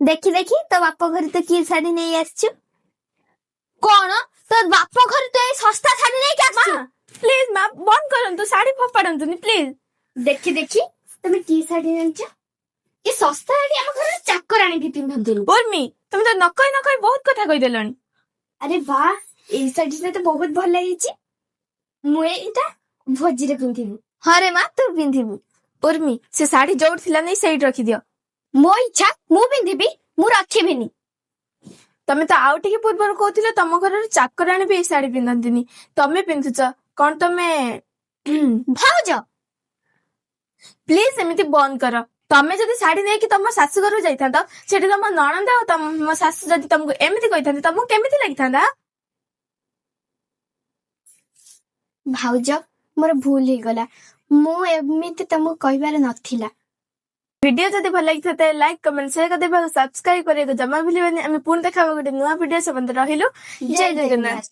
ଦେଖି ଦେଖି, ତୋ ବାପ ଘରେ ତୁ କି ଶାଢୀ ନେଇ ଆସିଛୁ? କଣ ତୋ ବାପ ଘରେ ତୁ ଏଇ ଶସ୍ତା ଶାଢୀ ନେଇକି ଆସିଛୁ? ପ୍ଲିଜ ମା, ବନ୍ଦ କରନ୍ତୁ, ଶାଢୀ ଫୋପାଡନ୍ତୁନି ପ୍ଲିଜ। ଦେଖି ଦେଖି, ତମେ କି ଶାଢୀ ଆଣିଛ? ଏ ଶସ୍ତା ଶାଢୀ ଆମ ଘରେ ଚାକରାଣୀ ବି ପିନ୍ଧନ୍ତିନି। ଉର୍ମି, ତମେ ତ ନ କହି ନ କହି ବହୁତ କଥା କହିଦେଲଣି। ଆରେ ବା, ଏଇ ଶାଢୀଟା ତ ବହୁତ ଭଲ ହେଇଛି। ମୁଁ ଏଇଟା ଭୋଜିରେ ପିନ୍ଧିବି। ହଁ ରେ ମା, ତୁ ପିନ୍ଧିବୁ। ଉର୍ମି, ସେ ଶାଢୀ ଯୋଉଠି ଥିଲା ନେଇ ସେଇଠି ରଖିଦିଅ। ମୋ ଇଚ୍ଛା, ମୁଁ ପିନ୍ଧିବି, ମୁଁ ରଖିବିନି। ତମେ ତ ଆଉ ଟିକେ ପୂର୍ବରୁ କହୁଥିଲ ତମ ଘରର ଚାକରାଣୀ ବି ଏଇ ଶାଢୀ ପିନ୍ଧନ୍ତିନି, ତମେ ପିନ୍ଧୁଛ। କଣ ତମେ ଭାଉଜ! ପ୍ଲିଜ ଏମିତି ବନ୍ଦ କର। ତମେ ଯଦି ଶାଢୀ ନେଇକି ତମ ଶାଶୁ ଘରକୁ ଯାଇଥାନ୍ତ, ସେଠି ତମ ନଣନ୍ଦ ଆଉ ତମ ଶାଶୁ ଯଦି ତମକୁ ଏମିତି କହିଥାନ୍ତେ, ତମକୁ କେମିତି ଲାଗିଥାନ୍ତା? ଭାଉଜ, ମୋର ଭୁଲ ହେଇଗଲା। ମୁଁ ଏମିତି ତମକୁ କହିବାର ନଥିଲା। ଭିଡିଓ ଯଦି ଭଲ ଲାଗିଥାଏ, ଲାଇକ୍, କମେଣ୍ଟ, ସେୟାର କରିଦେବେ ଆଉ ସବସ୍କ୍ରାଇବ କରିବାକୁ ଜମା ଭୁଲିବେନି। ଆମେ ପୁଣି ଦେଖା ହବ ଗୋଟେ ନୂଆ ଭିଡିଓ। ସେପର୍ଯ୍ୟନ୍ତ ରହିଲୁ, ଜୟ ଜଗନ୍ନାଥ।